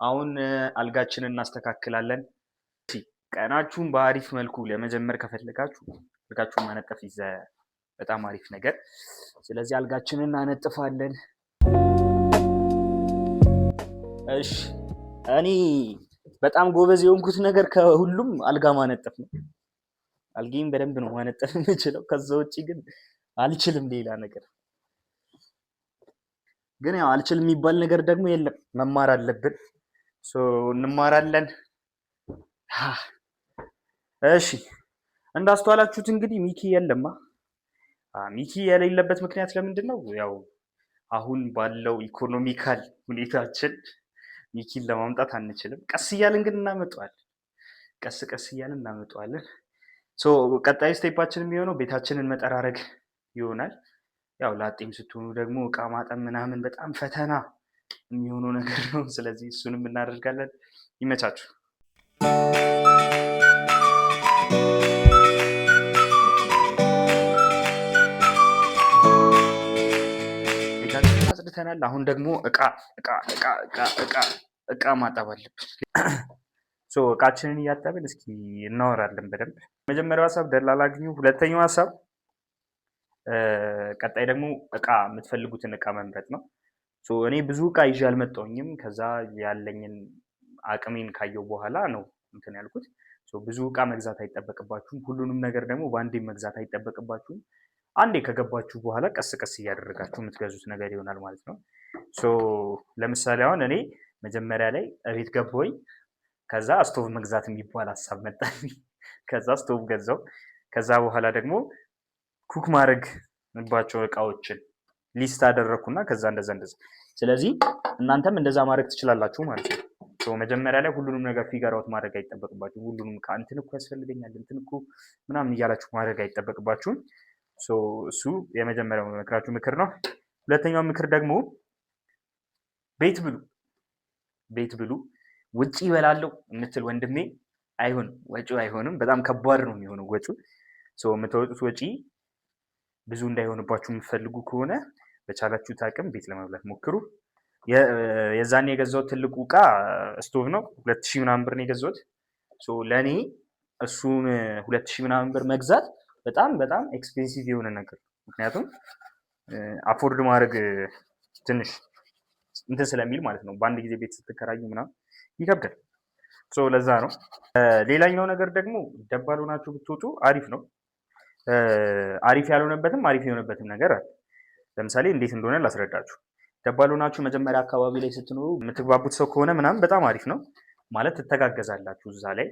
አሁን አልጋችንን እናስተካክላለን። ቀናችሁን በአሪፍ መልኩ ለመጀመር ከፈለጋችሁ አልጋችሁን ማነጠፍ is በጣም አሪፍ ነገር። ስለዚህ አልጋችንን እናነጥፋለን። እሺ፣ እኔ በጣም ጎበዝ የሆንኩት ነገር ከሁሉም አልጋ ማነጠፍ ነው። አልጋዬን በደንብ ነው ማነጠፍ የምችለው። ከዛ ውጭ ግን አልችልም ሌላ ነገር። ግን ያው አልችልም የሚባል ነገር ደግሞ የለም። መማር አለብን። So እንማራለን። እሺ፣ እንዳስተዋላችሁት እንግዲህ ሚኪ የለማ። ሚኪ የሌለበት ምክንያት ለምንድን ነው? ያው አሁን ባለው economical ሁኔታችን ሚኪን ለማምጣት አንችልም። ቀስ እያልን ግን እናመጣዋለን። ቀስ ቀስ እያልን እናመጣዋለን። So ቀጣይ step ኣችን የሚሆነው ቤታችንን መጠራረግ ይሆናል። ያው ላጤም ስትሆኑ ደግሞ እቃ ማጠብ ምናምን በጣም ፈተና የሚሆነው ነገር ነው። ስለዚህ እሱንም እናደርጋለን። ይመቻችሁ። ቤታችንን አጽድተናል። አሁን ደግሞ እቃ እቃ እቃ እቃ እቃ እቃ ማጠብ አለብን። So እቃችንን እያጠብን እስኪ እናወራለን በደንብ። መጀመሪያው ሀሳብ ደላላ አግኙ። ሁለተኛው ሀሳብ ቀጣይ ደግሞ እቃ የምትፈልጉትን እቃ መምረጥ ነው። So እኔ ብዙ እቃ ይዤ አልመጣሁኝም። ከዛ ያለኝን አቅሜን ካየው በኋላ ነው እንትን ያልኩት። So ብዙ እቃ መግዛት አይጠበቅባችሁም። ሁሉንም ነገር ደግሞ በአንዴ መግዛት አይጠበቅባችሁም። አንዴ ከገባችሁ በኋላ ቀስ ቀስ እያደረጋችሁ የምትገዙት ነገር ይሆናል ማለት ነው። So ለምሳሌ አሁን እኔ መጀመሪያ ላይ እቤት ገባሁኝ። ከዛ ስቶቭ መግዛት የሚባል ሀሳብ መጣልኝ። ከዛ ስቶቭ ገዛው። ከዛ በኋላ ደግሞ cook ማድረግ የምባቸው እቃዎችን list አደረግኩና ከዛ እንደዛ እንደዛ። ስለዚህ እናንተም እንደዛ ማድረግ ትችላላችሁ ማለት ነው። So መጀመሪያ ላይ ሁሉንም ነገር figure out ማድረግ አይጠበቅባችሁም። ሁሉንም እቃ እንትን እኮ ያስፈልገኛል፣ እንትን እኮ ምናምን እያላችሁ ማድረግ አይጠበቅባችሁም። So እሱ የመጀመሪያው ምክራችሁ ምክር ነው። ሁለተኛው ምክር ደግሞ ቤት ብሉ፣ ቤት ብሉ። ውጪ እበላለሁ የምትል ወንድሜ አይሆንም፣ ወጪው አይሆንም። በጣም ከባድ ነው የሚሆነው ወጪው። So የምታወጡት ወጪ ብዙ እንዳይሆንባችሁ የምትፈልጉ ከሆነ በቻላችሁት አቅም ቤት ለመብላት ሞክሩ። የዛኔ የገዛሁት ትልቁ እቃ ስቶቭ ነው። 2000 ምናምን ብር ነው የገዛሁት። So ለእኔ እሱን 2000 ምናምን ብር መግዛት በጣም በጣም expensive የሆነ ነገር ነው። ምክንያቱም afford ማድረግ ትንሽ እንትን ስለሚል ማለት ነው። በአንድ ጊዜ ቤት ስትከራዩ ምናምን ይከብዳል። So ለዛ ነው። ሌላኛው ነገር ደግሞ ደባል ሆናችሁ ብትወጡ አሪፍ ነው። አሪፍ ያልሆነበትም አሪፍ የሆነበትም ነገር አለ። ለምሳሌ እንዴት እንደሆነ ላስረዳችሁ። ደባል ሆናችሁ መጀመሪያ አካባቢ ላይ ስትኖሩ የምትግባቡት ሰው ከሆነ ምናምን በጣም አሪፍ ነው፣ ማለት ትተጋገዛላችሁ እዛ ላይ።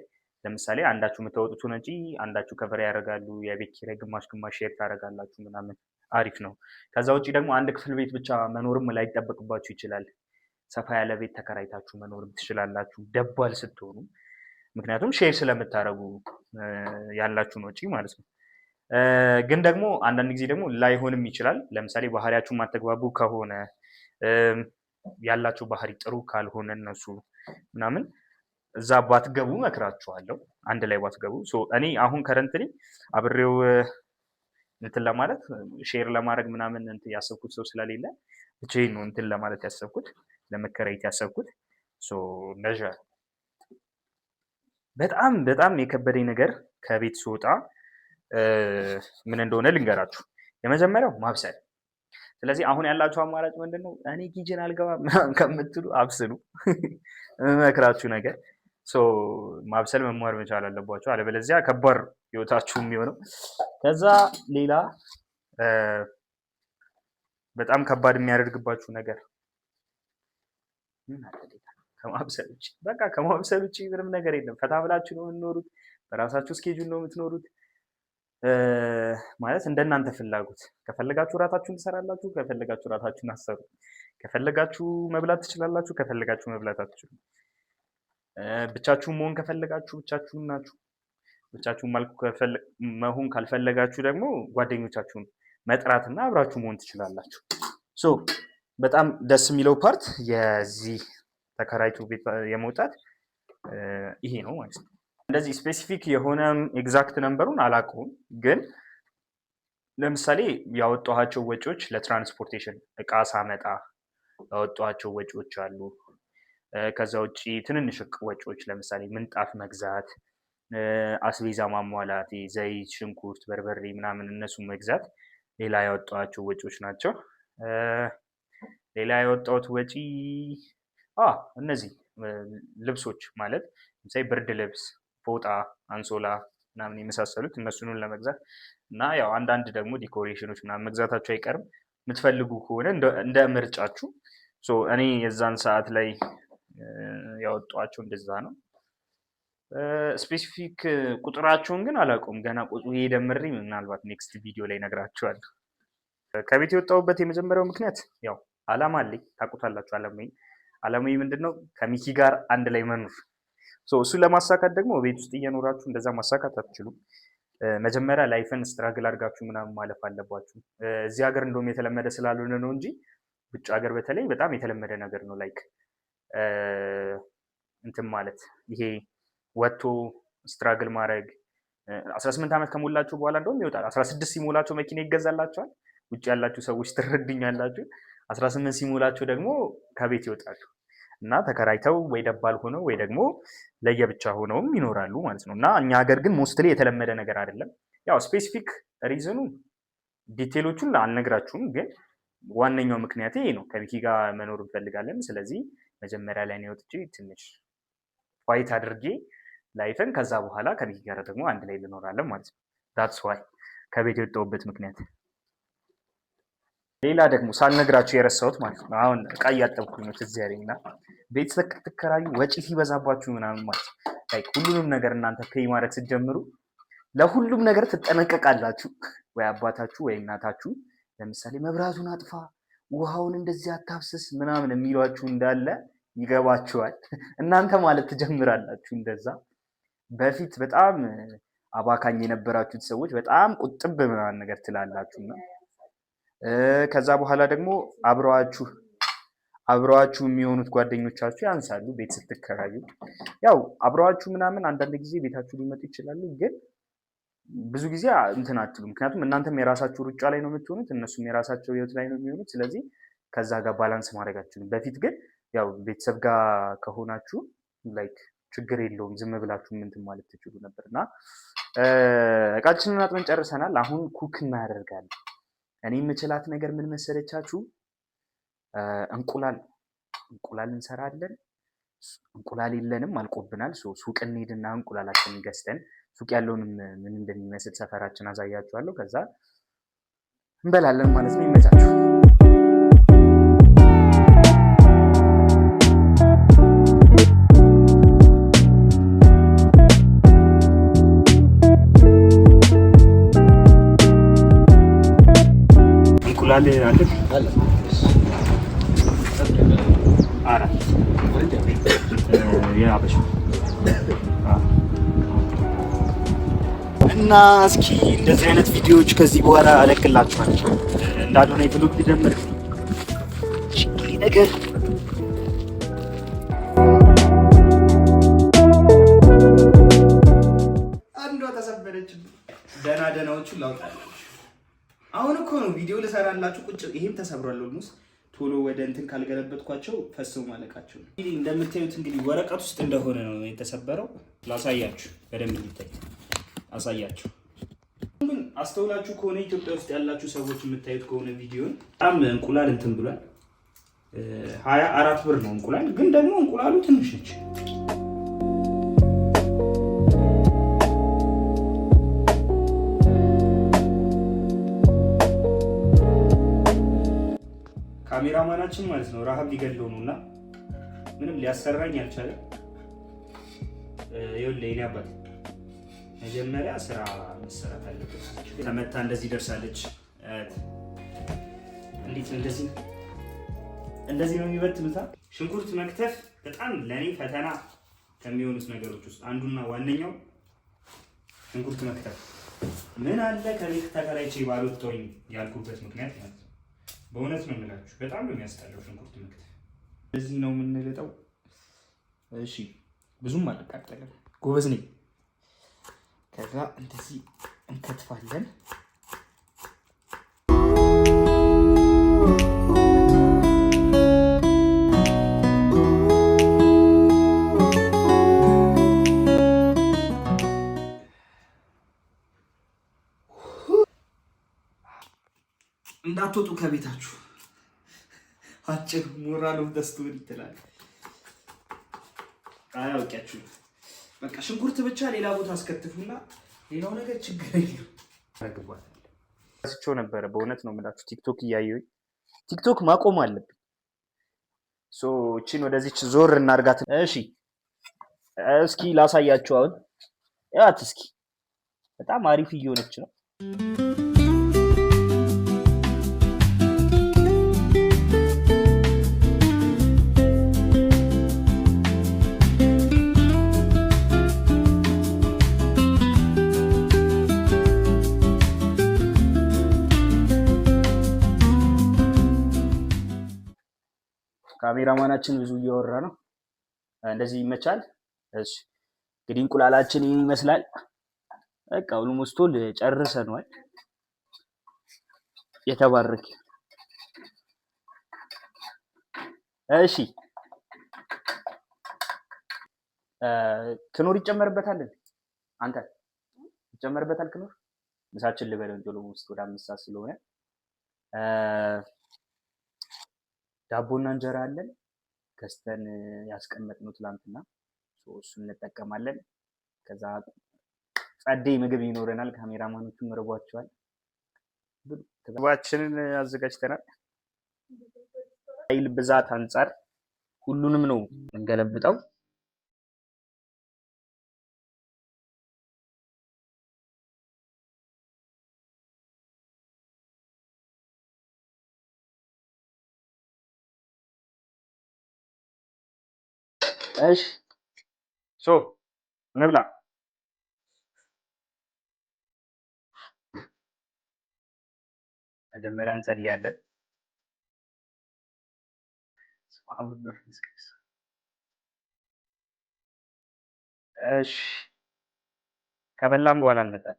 ለምሳሌ አንዳችሁ የምታወጡትን ወጪ አንዳችሁ cover ያደርጋሉ። የቤት ኪራይ ግማሽ ግማሽ share ታደርጋላችሁ ምናምን፣ አሪፍ ነው። ከዛ ውጭ ደግሞ አንድ ክፍል ቤት ብቻ መኖርም ላይጠበቅባችሁ ይችላል። ሰፋ ያለ ቤት ተከራይታችሁ መኖርም ትችላላችሁ ደባል ስትሆኑ፣ ምክንያቱም share ስለምታደርጉ ያላችሁን ወጪ ማለት ነው። ግን ደግሞ አንዳንድ ጊዜ ደግሞ ላይሆንም ይችላል። ለምሳሌ ባህሪያችሁ የማትግባቡ ከሆነ፣ ያላችሁ ባህሪ ጥሩ ካልሆነ እነሱ ምናምን እዛ ባትገቡ እመክራችኋለሁ። አንድ ላይ ባትገቡ። So እኔ አሁን currently አብሬው እንትን ለማለት፣ share ለማድረግ ምናምን እንትን ያሰብኩት ሰው ስለሌለ ብቻዬን ነው እንትን ለማለት ያሰብኩት፣ ለመከራየት ያሰብኩት። So እንደዛ። በጣም በጣም የከበደኝ ነገር ከቤት ስወጣ ምን እንደሆነ ልንገራችሁ። የመጀመሪያው ማብሰል። ስለዚህ አሁን ያላችሁ አማራጭ ምንድን ነው? እኔ kitchen አልገባም ምናምን ከምትሉ አብስሉ። የምመክራችሁ ነገር so ማብሰል መማር መቻል አለባችሁ። አለበለዚያ ከባድ ህይወታችሁ የሚሆነው። ከዛ ሌላ በጣም ከባድ የሚያደርግባችሁ ነገር ምን አለ ሌላ ከማብሰል ውጭ? በቃ ከማብሰል ውጭ ምንም ነገር የለም። ፈታ ብላችሁ ነው የምትኖሩት። በራሳችሁ schedule ነው የምትኖሩት። ማለት እንደናንተ ፍላጎት ከፈለጋችሁ ራታችሁን ትሰራላችሁ፣ ከፈለጋችሁ ራታችሁን አትሰሩ። ከፈለጋችሁ መብላት ትችላላችሁ፣ ከፈለጋችሁ መብላት አትችሉም። ብቻችሁን መሆን ከፈለጋችሁ ብቻችሁን ናችሁ። ብቻችሁን መሆን ካልፈለጋችሁ ደግሞ ጓደኞቻችሁን መጥራትና አብራችሁ መሆን ትችላላችሁ። So በጣም ደስ የሚለው part የዚህ ተከራይቶ ቤት የመውጣት ይሄ ነው ማለት ነው። እንደዚህ specific የሆነ exact number ኡን አላውቀውም፣ ግን ለምሳሌ ያወጣኋቸው ወጪዎች ለ transportation እቃ ሳመጣ ያወጣኋቸው ወጪዎች አሉ። ከዛ ውጭ ትንንሽ ወጪዎች ለምሳሌ ምንጣፍ መግዛት፣ አስቤዛ ማሟላት፣ ዘይት፣ ሽንኩርት፣ በርበሬ ምናምን እነሱን መግዛት ሌላ ያወጣኋቸው ወጪዎች ናቸው። ሌላ ያወጣሁት ወጪ እነዚህ ልብሶች ማለት ለምሳሌ ብርድ ልብስ፣ ፎጣ፣ አንሶላ ምናምን የመሳሰሉት እነሱን ለመግዛት እና ያው አንዳንድ ደግሞ decoration ኦች ምናምን መግዛታቸው አይቀርም የምትፈልጉ ከሆነ እንደ ምርጫችሁ። እኔ የዛን ሰዓት ላይ ያወጧቸው እንደዛ ነው። Specific ቁጥራቸውን ግን አላውቀውም። ገና ቁጥሩ ደምሬ ምናልባት next ቪዲዮ ላይ እነግራችኋለሁ። ከቤት የወጣሁበት የመጀመሪያው ምክንያት ያው አላማ አለኝ። ታውቁታላችሁ። አላማዬ ምንድን ነው? ከሚኪ ጋር አንድ ላይ መኖር። እሱን ለማሳካት ደግሞ ቤት ውስጥ እየኖራችሁ እንደዛ ማሳካት አትችሉም። መጀመሪያ life ን struggle አድርጋችሁ ምናምን ማለፍ አለባችሁ። እዚህ ሀገር እንደውም የተለመደ ስላልሆነ ነው እንጂ ውጭ ሀገር በተለይ በጣም የተለመደ ነገር ነው። Like እንትን ማለት ይሄ ወጥቶ struggle ማድረግ 18 ዓመት ከሞላችሁ በኋላ እንደውም ይወጣል። 16 ሲሞላቸው መኪና ይገዛላቸዋል። ውጭ ያላችሁ ሰዎች ትረዱኛላችሁ። 18 ሲሞላቸው ደግሞ ከቤት ይወጣሉ እና ተከራይተው ወይ ደባል ሆነው ወይ ደግሞ ለየብቻ ሆነውም ይኖራሉ ማለት ነው። እና እኛ ሀገር ግን mostly የተለመደ ነገር አይደለም። ያው specific reason ኑ detail ኦቹን አልነግራችሁም፣ ግን ዋነኛው ምክንያት ይሄ ነው። ከሚኪ ጋር መኖር እንፈልጋለን። ስለዚህ መጀመሪያ ላይ ነው ወጥቼ ትንሽ fight አድርጌ life ን፣ ከዛ በኋላ ከሚኪ ጋር ደግሞ አንድ ላይ እንኖራለን ማለት ነው። That's why ከቤት የወጣሁበት ምክንያት። ሌላ ደግሞ ሳልነግራችሁ የረሳሁት ማለት ነው። አሁን እቃ እያጠብኩኝ ነው ትዝ ያለኝ እና ቤት ስትከራዩ ወጪ ሲበዛባችሁ ምናምን ማለት ነው like ሁሉንም ነገር እናንተ pay ማድረግ ስትጀምሩ ለሁሉም ነገር ትጠነቀቃላችሁ። ወይ አባታችሁ ወይ እናታችሁ ለምሳሌ መብራቱን አጥፋ፣ ውሃውን እንደዚህ አታፍስስ ምናምን የሚሏችሁ እንዳለ ይገባችኋል። እናንተ ማለት ትጀምራላችሁ እንደዛ። በፊት በጣም አባካኝ የነበራችሁት ሰዎች በጣም ቁጥብ ምናምን ነገር ትላላችሁና ከዛ በኋላ ደግሞ አብረዋችሁ የሚሆኑት ጓደኞቻችሁ ያንሳሉ። ቤት ስትከራዩ ያው አብረዋችሁ ምናምን አንዳንድ ጊዜ ቤታችሁ ሊመጡ ይችላሉ፣ ግን ብዙ ጊዜ እንትን አትሉ። ምክንያቱም እናንተም የራሳችሁ ሩጫ ላይ ነው የምትሆኑት፣ እነሱም የራሳቸው ህይወት ላይ ነው የሚሆኑት። ስለዚህ ከዛ ጋር balance ማድረግ አትችሉም። በፊት ግን ያው ቤተሰብ ጋር ከሆናችሁ like ችግር የለውም ዝም ብላችሁ እንትን ማለት ትችሉ ነበር። እና እቃችንን አጥበን ጨርሰናል። አሁን cook እናደርጋለን። እኔ የምችላት ነገር ምን መሰለቻችሁ? እንቁላል እንሰራለን። እንቁላል የለንም፣ አልቆብናል። ሱቅ እንሂድና እንቁላላችንን ገዝተን ሱቅ ያለውንም ምን እንደሚመስል ሰፈራችን አሳያችኋለሁ። ከዛ እንበላለን ማለት ነው። ይመቻችሁ። እንቁላል አለ አራት የአበሻ እና እስኪ እንደዚህ አይነት ቪዲዮዎች ከዚህ በኋላ እለቅላችኋለሁ። እንዳልሆነ vlog ሊጀምር ነገር አንዷ ተሰበረች። ደህና ደህናዎቹን ላውጣላችሁ። አሁን እኮ ነው ቪዲዮ ልሰራላችሁ ቁጭ። ይሄም ተሰብሯል። Almost ቶሎ ወደ እንትን ካልገለበጥኳቸው ፈሰው ማለቃቸው ነው። እንግዲህ እንደምታዩት እንግዲህ ወረቀት ውስጥ እንደሆነ ነው የተሰበረው። ላሳያችሁ በደንብ እንዲታይ አሳያችሁ። ግን አስተውላችሁ ከሆነ ኢትዮጵያ ውስጥ ያላችሁ ሰዎች የምታዩት ከሆነ ቪዲዮን በጣም እንቁላል እንትን ብሏል። 24 ብር ነው እንቁላል። ግን ደግሞ እንቁላሉ ትንሽ ነች። ካሜራማናችን ማለት ነው ረሃብ ሊገለው ነው እና ምንም ሊያሰራኝ አልቻለም። ይኸውልህ የእኔ አባት መጀመሪያ ስራ መሰራት አለበት። ተመታ እንደዚህ ደርሳለች። እንዴት ነው እንደዚህ እንደዚህ ነው የሚበትኑታ። ሽንኩርት መክተፍ በጣም ለእኔ ፈተና ከሚሆኑት ነገሮች ውስጥ አንዱና ዋነኛው ሽንኩርት መክተፍ። ምን አለ ከቤት ተከራይቼ ባልወጣሁኝ ያልኩበት ምክንያት ማለት ነው። በእውነት ነው የምላችሁ፣ በጣም ነው የሚያስጠላው ሽንኩርት መክተፍ። እንደዚህ ነው የምንልጠው። እሺ ብዙም አልቃጠልም፣ ጎበዝ ነኝ። ከዛ እንደዚህ እንከትፋለን። እንዳትወጡ ከቤታችሁ። አጭር moral of the story ትላለህ። አያውቂያችሁ በቃ ሽንኩርት ብቻ ሌላ ቦታ አስከትፉና ሌላው ነገር ችግር የለም። ረስቼው ነበረ። በእውነት ነው የምላችሁ፣ ቲክቶክ እያየሁኝ ቲክቶክ ማቆም አለብኝ። So እቺን ወደዚች ዞር እናርጋት። እሺ እስኪ ላሳያችሁ። አሁን ያት እስኪ በጣም አሪፍ እየሆነች ነው። ካሜራማናችን ብዙ እያወራ ነው። እንደዚህ ይመቻል። እሺ እንግዲህ እንቁላላችን ይህን ይመስላል። በቃ almost all ጨርሰነዋል። የተባረክ። እሺ ክኖር ይጨመርበታል። አንተ ይጨመርበታል ክኖር። ምሳችን ልበለው እንጂ almost ወደ 5 ሰዓት ስለሆነ ዳቦና እንጀራ አለን ገዝተን ያስቀመጥነው ትላንትና፣ እሱን እንጠቀማለን። ከዛ ጸዴ ምግብ ይኖረናል። ካሜራማኖቹም ርቧቸዋል። ምግባችንን አዘጋጅተናል። ኃይል ብዛት አንጻር ሁሉንም ነው እንገለብጠው። እሺ so እንብላ። መጀመሪያ እንጸልያለን። እሺ ከበላም በኋላ እንመጣለን።